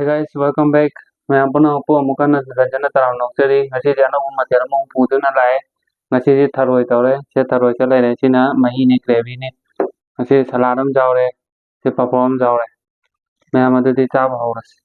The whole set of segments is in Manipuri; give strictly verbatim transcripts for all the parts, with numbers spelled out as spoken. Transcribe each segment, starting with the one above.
Hey guys, welcome back. ꯃꯌꯥꯝ ꯄꯨꯝꯅꯃꯛꯄꯨ ꯑꯃꯨꯛ ꯍꯟꯅ ꯍꯟꯖꯟ ꯍꯟꯖꯟꯅ ꯇꯔꯥꯝꯅ ꯑꯣꯛꯆꯔꯤ꯫ ꯉꯁꯤꯗꯤ ꯑꯅꯧꯕ ꯃꯊꯦꯜ ꯑꯃꯃꯨꯛ ꯄꯨꯗꯨꯅ ꯂꯥꯛꯑꯦ꯫ ꯉꯁꯤꯗꯤ ꯊꯔꯣꯏ ꯇꯧꯔꯦ꯫ ꯁꯦ, ꯊꯔꯣꯏꯁꯦ ꯂꯩꯔꯦ꯫ ꯁꯤꯅ ꯃꯍꯤꯅꯦ, gravyꯅꯦ꯫ ꯉꯁꯤ salad ꯑꯃ ꯌꯥꯎꯔꯦ꯫ ꯁꯤ ꯄꯥꯐꯣꯔ ꯑꯃ ꯌꯥꯎꯔꯦ꯫ ꯃꯌꯥꯝ, ꯑꯗꯨꯗꯤ ꯆꯥꯕ ꯍꯧꯔꯁꯤ꯫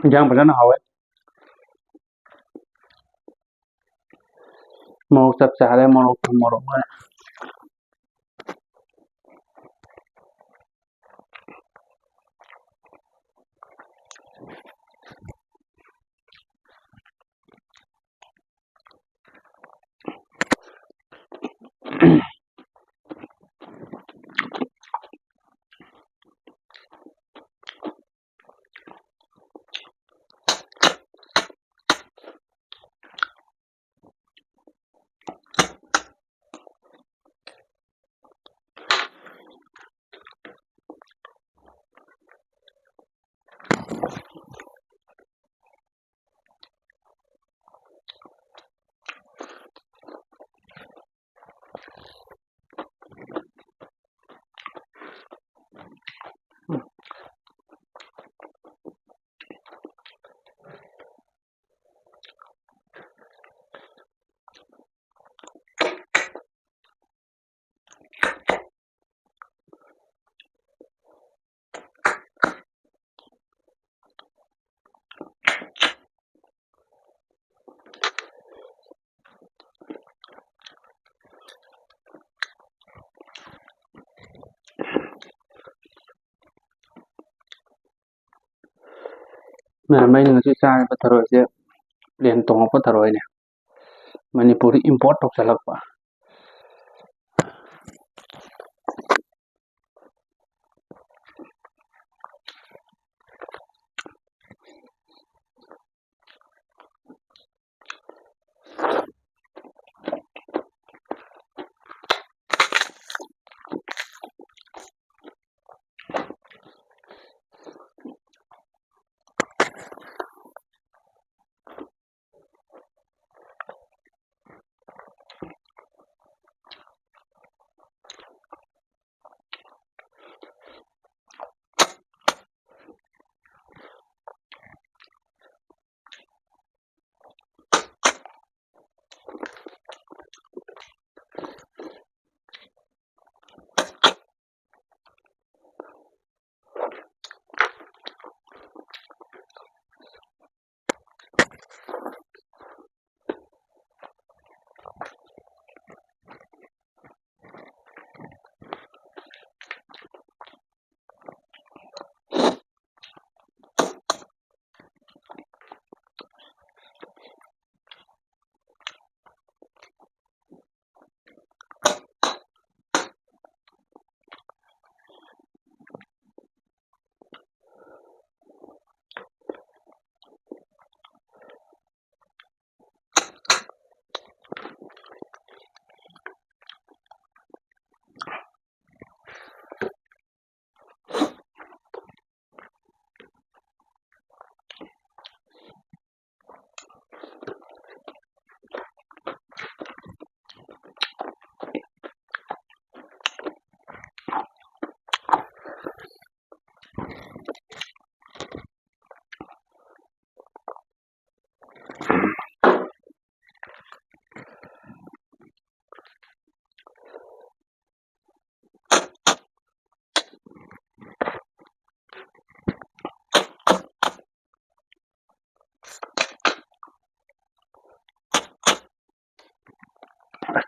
ꯏꯟꯖꯥꯡ ꯐꯖꯅ ꯍꯥꯎꯋꯦ꯫ ꯃꯣꯔꯣꯛ ꯆꯞ ꯆꯥꯔꯦ, ꯃꯣꯔꯣꯛ ꯊꯨꯝ ꯃꯣꯔꯣꯛ ꯂꯣꯏꯅ꯫ ꯃꯌꯥꯝ, ꯑꯩꯅ ꯉꯁꯤ ꯆꯥꯔꯤꯕ ꯊꯔꯣꯏꯁꯦ ꯄ꯭ꯂꯦꯟ ꯇꯣꯡꯉꯛꯄ ꯊꯔꯣꯏꯅꯦ, ꯃꯅꯤꯄꯨꯔꯗ ꯏꯝꯄꯣꯔꯠ ꯇꯧꯁꯜꯂꯛꯄ꯫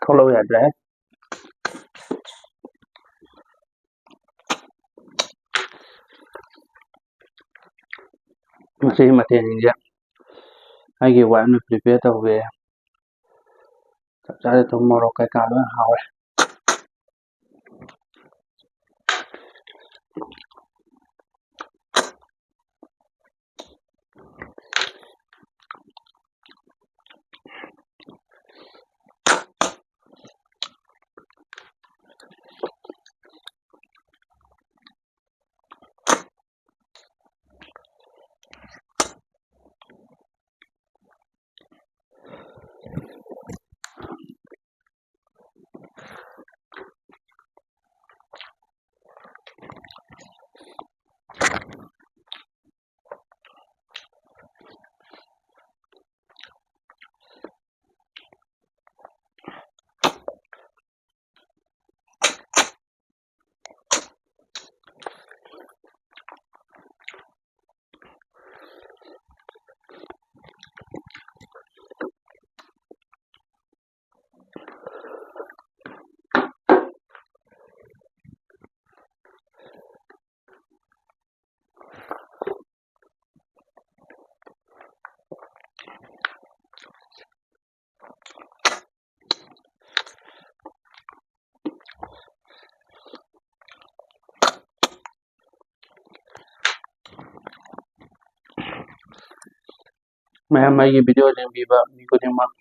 ꯊꯣꯛꯂꯛꯎ ꯌꯥꯗ꯭ꯔꯦ꯫ ꯁꯤ ꯃꯊꯦꯜꯁꯤꯡꯁꯦ ꯑꯩꯒꯤ ꯋꯥꯏꯐꯅ prepare ꯇꯧꯕꯤꯔꯦ꯫ ꯆꯞ ꯆꯥꯅ ꯊꯨꯝ ꯃꯣꯔꯣꯛ ꯀꯩꯀꯥ ꯂꯣꯏ ꯍꯥꯎꯔꯦ꯫ ꯃꯌꯥꯝ ꯑꯩꯒꯤ video ꯌꯦꯡꯕꯤꯕ ꯃꯤ ꯈꯨꯗꯤꯡꯃꯛ,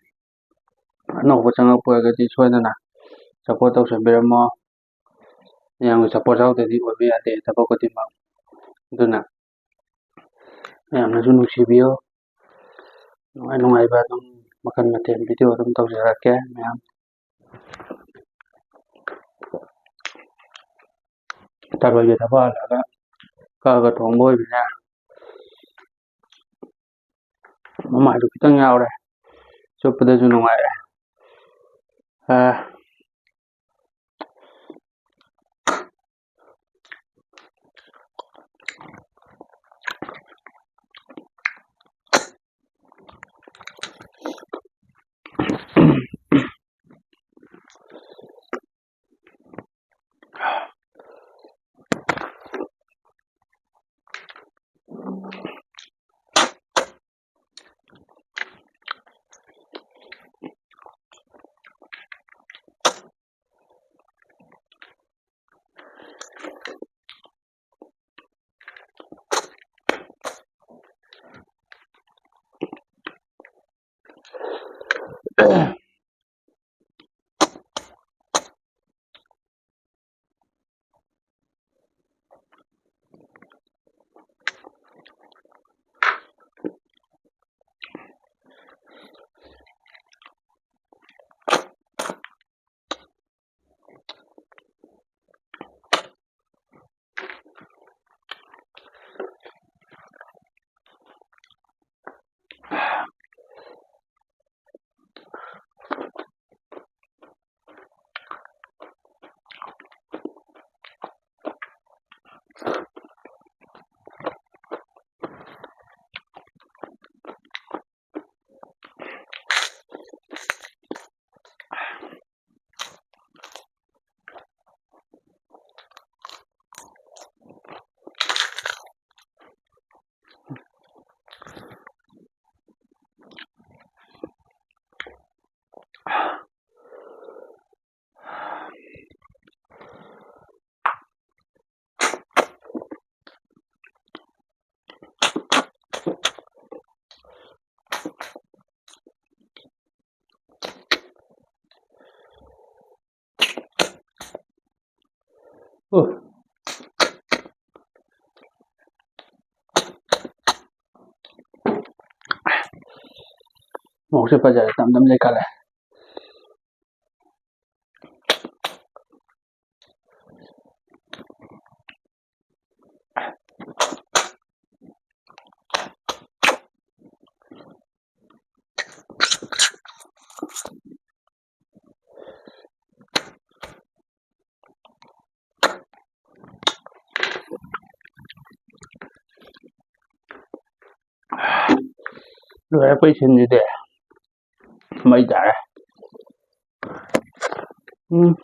ꯑꯅꯧꯕ ꯆꯪꯉꯛꯄ ꯑꯣꯏꯔꯒꯗꯤ ꯁꯣꯏꯗꯅ support ꯇꯧꯁꯟꯕꯤꯔꯝꯃꯣ꯫ ꯃꯌꯥꯝꯒꯤ support ꯌꯥꯎꯗ꯭ꯔꯗꯤ ꯑꯣꯏꯕ ꯌꯥꯗꯦ ꯊꯕꯛ ꯈꯨꯗꯤꯡꯃꯛ꯫ ꯑꯗꯨꯅ ꯃꯌꯥꯝꯅꯁꯨ ꯅꯨꯡꯁꯤꯕꯤꯌꯨ꯫ ꯅꯨꯡꯉꯥꯏ ꯅꯨꯡꯉꯥꯏꯕ ꯑꯗꯨꯝ ꯃꯈꯜ ꯃꯊꯦꯜ video ꯑꯗꯨꯝ ꯇꯧꯖꯔꯛꯀꯦ ꯃꯌꯥꯝ꯫ ꯊꯔꯣꯏꯒ ꯊꯕꯛ ꯍꯜꯂꯛꯑꯒ ꯀꯛꯑꯒ ꯊꯣꯡꯕ ꯑꯣꯏꯕꯅꯤꯅ ꯃꯃꯥꯏꯗꯨ ꯈꯤꯇꯪ ꯌꯥꯎꯔꯦ, ꯆꯨꯞꯄꯗꯁꯨ ꯅꯨꯡꯉꯥꯏꯔꯦ꯫ ꯑꯥ꯫ ꯎ꯫ ꯃꯣꯔꯣꯛꯁꯦ ꯐꯖꯔꯦ, ꯇꯞ ꯇꯞ ꯂꯩꯈꯠꯂꯦ꯫ ꯂꯣꯏꯔꯦ ꯑꯩꯈꯣꯏ ꯁꯤꯟꯁꯤꯗꯤ꯫ ꯃꯩ ꯇꯥꯔꯦ꯫ ꯎꯝ꯫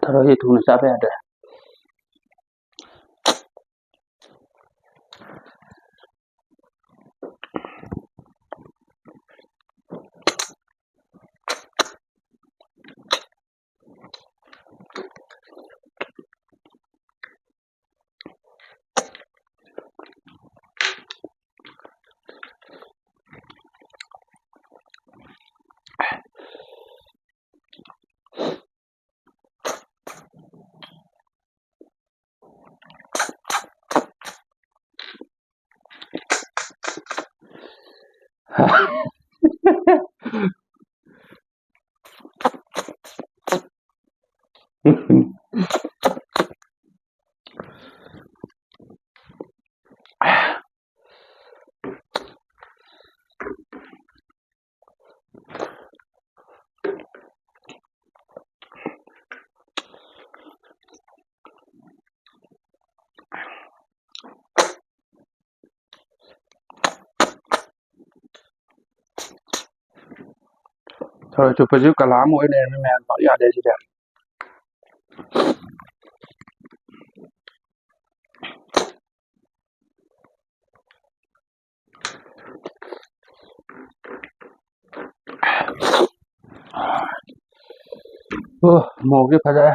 ꯊꯔꯣꯏꯁꯦ ꯊꯨꯅ ꯆꯥꯕ ꯌꯥꯗ꯭ꯔꯦ꯫ ꯊꯔꯣꯏ ꯆꯨꯞꯄꯁꯨ ꯀꯂꯥ ꯑꯃ ꯑꯣꯏ ꯂꯩꯔꯝꯃꯦ ꯃꯌꯥꯝ, ꯄꯥꯛ ꯌꯥꯗꯦ ꯁꯤꯗꯤ꯫ ꯑꯣ, ꯃꯣꯔꯣꯛꯁꯦ ꯐꯖꯔꯦ꯫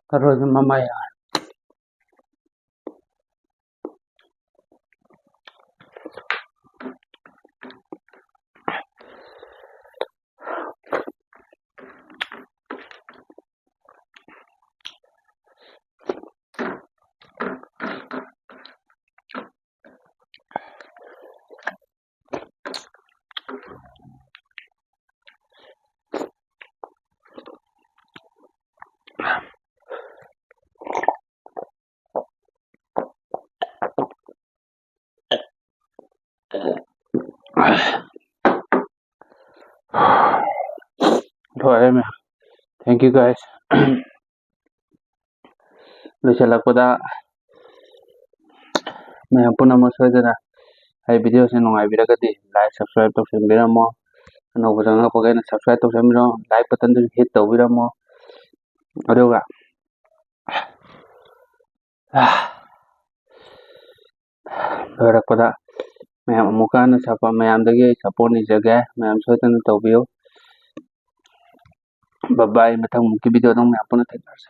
ꯊꯔꯣꯏꯒꯤ ꯃꯃꯩ꯫ ꯐꯔꯦ ꯃꯌꯥꯝ, thank you guys. ꯂꯣꯏꯁꯤꯜꯂꯛꯄꯗ ꯃꯌꯥꯝ ꯄꯨꯝꯅꯃꯛ ꯁꯣꯏꯗꯅ ꯑꯩ videoꯁꯦ ꯅꯨꯡꯉꯥꯏꯕꯤꯔꯒꯗꯤ like subscribe ꯇꯧꯁꯟꯕꯤꯔꯝꯃꯣ꯫ ꯑꯅꯧꯕ ꯆꯪꯉꯛꯄꯈꯩꯅ subscribe ꯇꯧꯁꯟꯕꯤꯔꯝꯃꯣ, like buttonꯗꯨꯁꯨ hit ꯇꯧꯕꯤꯔꯝꯃꯣ꯫ ꯑꯗꯨꯒ ꯂꯣꯏꯔꯛꯄꯗ ꯃꯌꯥꯝ ꯑꯃꯨꯛꯀ ꯍꯟꯅ support, ꯃꯌꯥꯝꯗꯒꯤ ꯑꯩ support ꯅꯤꯖꯒꯦ꯫ ꯃꯌꯥꯝ ꯁꯣꯏꯗꯅ ꯇꯧꯕꯤꯌꯨ꯫ Bye bye꯫ ꯃꯊꯪꯃꯨꯛꯀꯤ videoꯗ ꯃꯌꯥꯝ ꯄꯨꯟꯅ ꯊꯦꯡꯅꯔꯁꯦ꯫